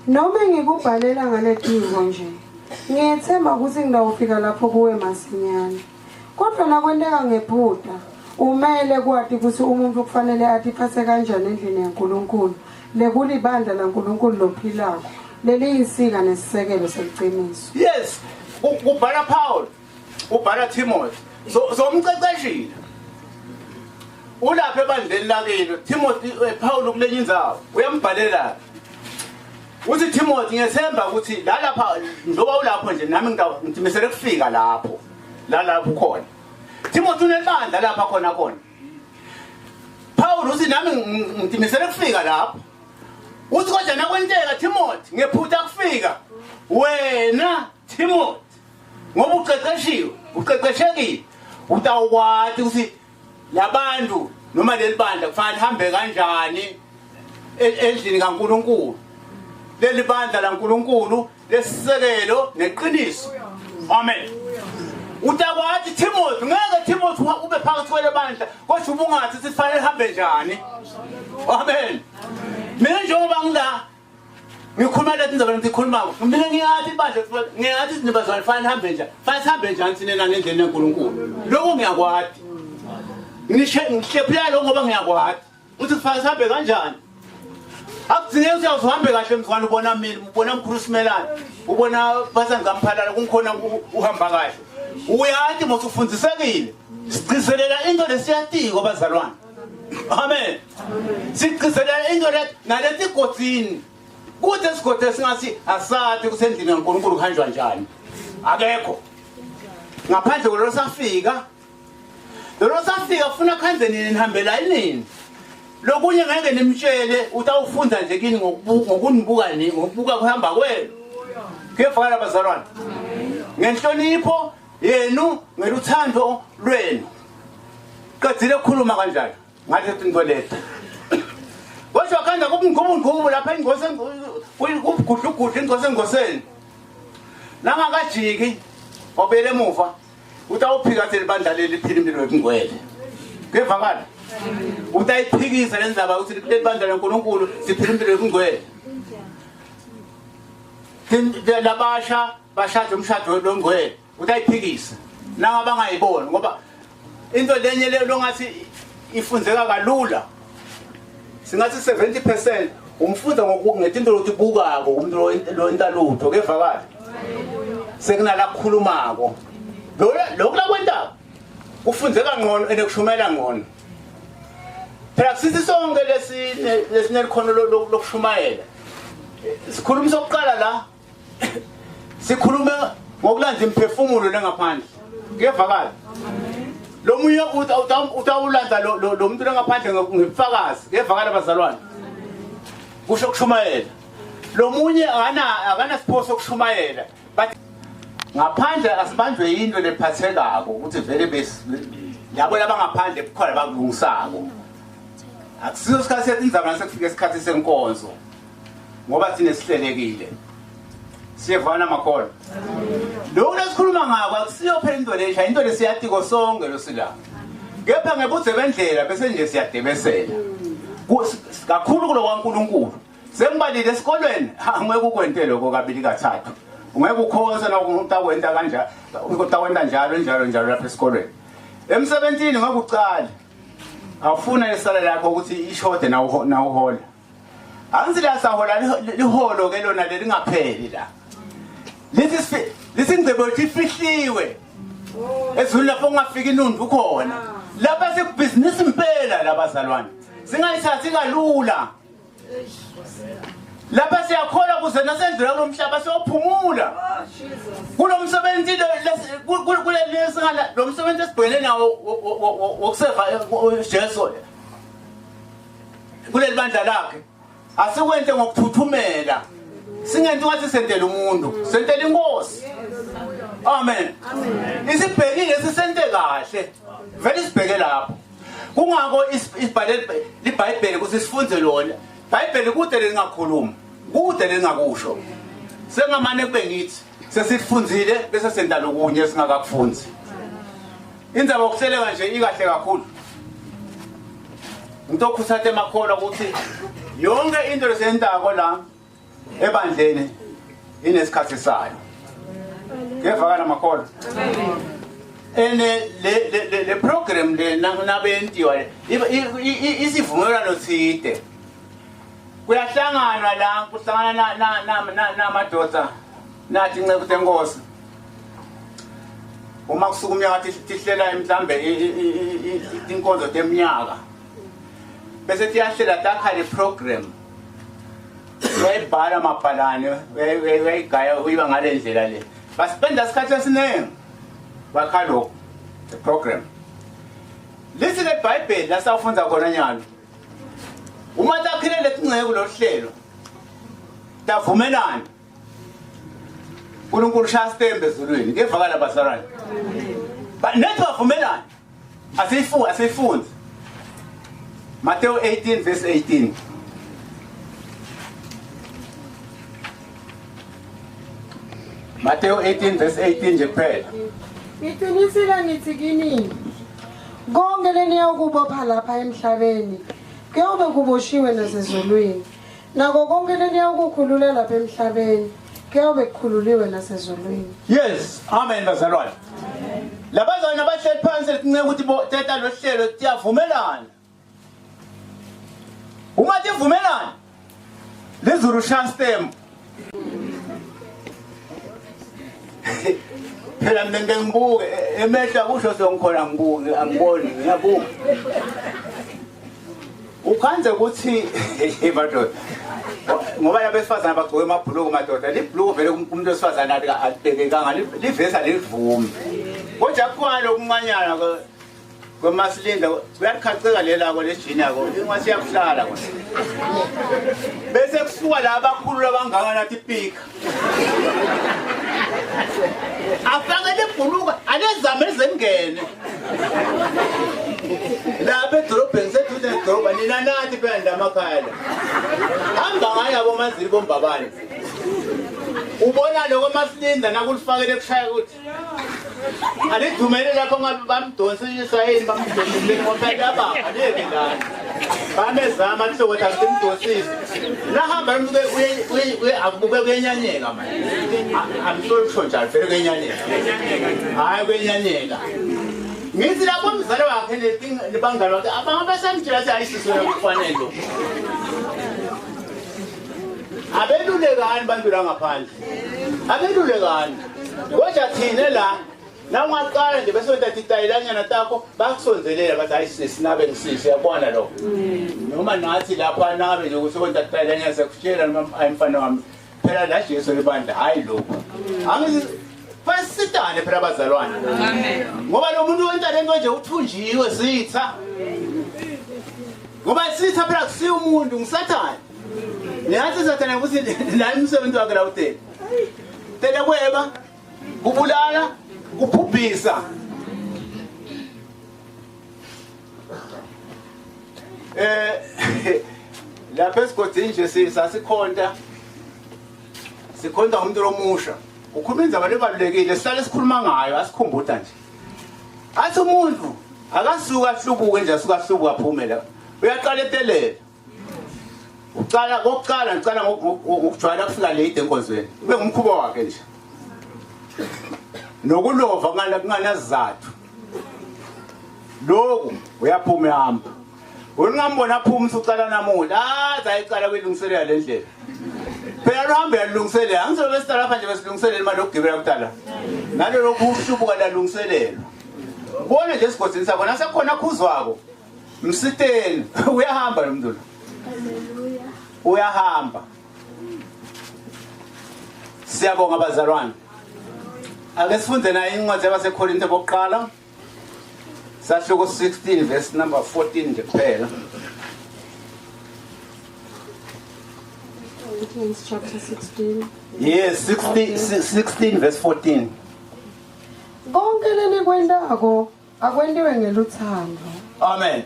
Noma ngikubhalela ngaletintfo nje, ngiyetsemba kutsi ngitawufika lapho kuwe masinyane. Kodvwa nakwenteka ngephuta, umele kwati kutsi umuntfu kufanele atiphatse kanjani endlini yaNkulunkulu, lekulibandla laNkulunkulu lophilako, leliyinsika nesisekelo seliciniso. Yes, kubhala Paul, ubhala Timothy. So so umqeqeshile. Ulapha ebandleni lakilo Timothy Paul kulenye indzawo uyambhalela. Uthi Timothy ngiyethemba ukuthi la lapha njengoba ulapho nje nami ngitimisele kufika lapho. La lapho ukhona. Timothy unebandla lapha khona khona. Paul uthi nami ngitimisele kufika lapho. Uthi kodwa nakwenteka Timothy ngephutha kufika wena Timothy ngoba uqeqeshiwe uqeqeshekile utawukwati ukuthi labantu noma leli bandla kufanele lihambe kanjani endlini kaNkuluNkulu leli bandla laNkuluNkulu lesisekelo neqiniso. Amen. Utakwati Timothy ngeke Timothy ube phakathi kwele bandla kodwa ubungathi sifanele hambe njani. Amen. Mina njengoba ngila ngikhuluma leti ndaba ngikhulumako mina ngiyathi ibandla ngiyathi izinto bazalwane fanele hambe njani fanele sihambe njani thina nani endleleni yaNkulunkulu lokho ngiyakwati ngishe ngihlephula lokho ngoba ngiyakwati uthi kufanele sihambe kanjani akudingeki ukuthi awuhambe kahle mzwane ubona mina ubona mkhulu simelane ubona basangamphalala kungikhona uhamba kahle uyathi mos ufundisekile sigcizelela into lesiyatiko bazalwane amen sigcizelela into le naletigodzini kude isigodi esingathi asathi kusendlini kaNkulunkulu kuhanjwa njani akekho ngaphandle kwelo safika Lolo safika funa khanze nini nihambela yini? Lokunye ngeke nimtshele utawufunda nje kini ngokunibuka ni ngokubuka kuhamba kwenu. Kuyevakala bazalwane. Ngenhlonipho yenu ngeluthando lwenu. Qedile ukukhuluma kanjalo ngathi into leti. Kodwa kanda kubungubungubu lapha ingose kubugudlugudlu ingose engoseni. Nangakajiki wabuyela emuva. Utawuphika athi libandla leli liphila impilo yobungcwele. Kuyevakala? Utayiphikisa le ndaba ukuthi leli bandla laNkulunkulu siphila impilo yobungcwele. Labasha bashade umshado longcwele utayiphikisa. Nangaba bangayiboni ngoba into lenye le longathi ifunzeka kalula. Singathi 70% umfunda ngetinto lotibukako umuntu lo intalutho kevakala. Sekunalakhulumako. Lokhu lakwentako kufunzeka ngcono ene kushumela ngcono. Phela sithi sonke lesinelikhono lokushumayela. Sikhuluma sokuqala la sikhulume ngokulanza imphefumulo lengaphandle. Kuyevakala. Lo munye utawulanza lo muntu lengaphandle ngebufakazi. Kuyevakala bazalwane. Kusho kushumayela. Lo munye akana sipho sokushumayela. But ngaphandle asibanjwe into lephathekako ukuthi vele bes labo labangaphandle kukhona bakulungisako. Akusiso isikhathi sethu indzaba nasekufika isikhathi senkonzo. Ngoba thina sihlelekile. Siyevana makholwa. Lokhu lesikhuluma ngako akusiyo phela into lesha, into lesiyatiko sonke losila. Kepha ngebudze bendlela bese nje siyadebesela. Kakhulu kulo kwaNkulunkulu. Sengibalile esikolweni, angeke ukwente lokho kabili kathathu. Ungeke ukhonze na utakwenta kanjalo, utakwenta njalo njalo njalo lapha esikolweni. Emsebenzini ngeke ucale. Awufuna isala lakho ukuthi ishode na uhola. Angithi la sahola liholo ke lona lelingapheli la. Lithi lithi ingcebo yethu ifihliwe. Ezulwini lapho ungafika inundu khona. Lapha sekubhizinisi impela labazalwane. Singayithathi kalula. Lapha siyakholwa kuze nasendlula kulomhlaba siyophumula. Kulo msebenzi kuleli singala lo msebenzi esibhekene nawo wokuseva Jesu kuleli bandla lakhe asikwenze ngokuthuthumela singenti ngathi sentela umuntu sentela inkosi. Amen. Isibhekile sisente kahle vele isibheke lapho. Kungako isibhale liBhayibheli ukuthi sifunde lona. Bhayibheli kude lelingakhuluma, kude lelingakusho. Sengamane kube ngithi sesifundzile bese senta lokunye singakakufundi. Indaba yokuhleleka nje ikahle kakhulu. Ngitokhuthatha emakholwa ukuthi yonke into lesiyentako la Ebandleni inesikhathi sayo. Kuyevakala makholwa. Ene le program le nabentiwa isivumelwano side. Kuyahlanganwa la, kuhlangana namadoda nathi inceku tenkosi. Uma kusuka umnyaka tihlela mhlambe inkonzo teminyaka. Bese tiyahlela takha le program. Uyayibhala amabhalane, uyayigaya uyiba ngale ndlela le. Basipenda isikhathi esiningi. Bakha lokho the program. Lithi le Bible lasafunda khona nyalo. Uma takhile letinceku lohlelo tavumelana. uNkulunkulu shaya sitembe ezulwini. Kevakala bazalwane. Nethi bavumelana. Asiyifundi, asiyifundi. Matthew 18 verse 18. Matthew 18 verse 18 nje kuphela. Ngiqinisile ngithi kini konke leniyawukubopha lapha emhlabeni kuyobe kuboshiwe nasezulwini nako konke leniyawukukhulula lapha emhlabeni kuyobe kukhululiwe nasezulwini. Yes, amen bazalwane. Labazalwane abahleli phansi letinceku ukuthi teta lo hlelo tiyavumelana. Uma tivumelana lizulu shaya stem. Phela mina ngike ngibuke emehlo akusho sengikhona ngibuke angiboni ngiyabuka. Ukhanze ukuthi madoda ngoba labesifazane bagcoke amabhuluku madoda libhuluku vele umuntu wesifazane alibhekekanga livesa livumi. Kodwa kukhona lokuncanyana kwemasilinda kuyakhaceka lelako lejini yako ingathi iyakuhlala kona. Bese kusuka la abakhulu labangaka nathi pika. Afake lebhuluka alezame lizengene. Lapha edolobheni seduze nedolobha nina nathi phela ndamakhaya la. Hamba ngayo abomazili bombabane. Ubona lokho masilinda nakulifakele kushaya ukuthi alidumele lapho ngabe bamdonsisa yini bamdonsisile ngoba phela baba aleke lana. Bamezama kuhle ukuthi asimdonsise. Lahamba umuntu uye akubuke kuyenyanyeka manje. I'm sorry kusho njalo vele kuyenyanyeka. Hayi kuyenyanyeka. Ngithi lapho umzali wakhe nebangani wakhe abangabe samtshela ukuthi ayisiso kufanele lo. Abelulekani bantu la ngaphandle. Abelulekani. Kodwa thina la na ungaqala nje bese wenza titayilanyana takho bakusondelela bathi hayi sisi nabe ngisisi yabona lo. Noma nathi lapha nabe nje ukuthi wenza titayilanyana sekutshela noma hayi mfana wami phela la Jesu libandla hayi lokho. Angithi fasitane phela abazalwane. Amen. Ngoba lo muntu wenza lento nje uthunjiwe sitha. Ngoba sitha phela kusiyo umuntu ngisathane. Niyazi sathane ukuthi naye umsebenzi wakhe la utele. Tele kweba, kubulala, kubhubhisa. Lapha esigodini nje sasikhonta. Sikhonta umuntu omusha. Ukhuluma indaba lebalulekile, sihlale sikhuluma ngayo, asikhumbuta nje. Athi umuntu akasuka ahlubuke nje asuka ahlubuka aphume la. Uyaqala etelela. Uqala kokuqala ngicala ngokujwayela kufika late enkonzweni. Ube ngumkhuba wakhe nje. Nokulova kunganazizathu. Lokhu uyaphuma ehamba. Wena ungambona aphuma usuqala namuhla. Ah, ayiqala kuyilungiselela le ndlela. Phela luhambe yalungiselela. Angizobe sihlala lapha nje besilungiselela imali yokugibela kudala. Nalelo kuhlubuka lalungiselelwa. Bona nje esigodini sakho nasekhona khuzwako. Msiteni uyahamba lo muntu lo. Hallelujah. Uyahamba. Siyabonga bazalwane. Ake sifunde nayo incwadi yabaseKorinte bokuqala. Sahluko 16 verse number 14 nje kuphela. Corinthians chapter 16. Yes, 16 verse 14. Konke lenikwentako akwentiwe ngeluthando. Amen.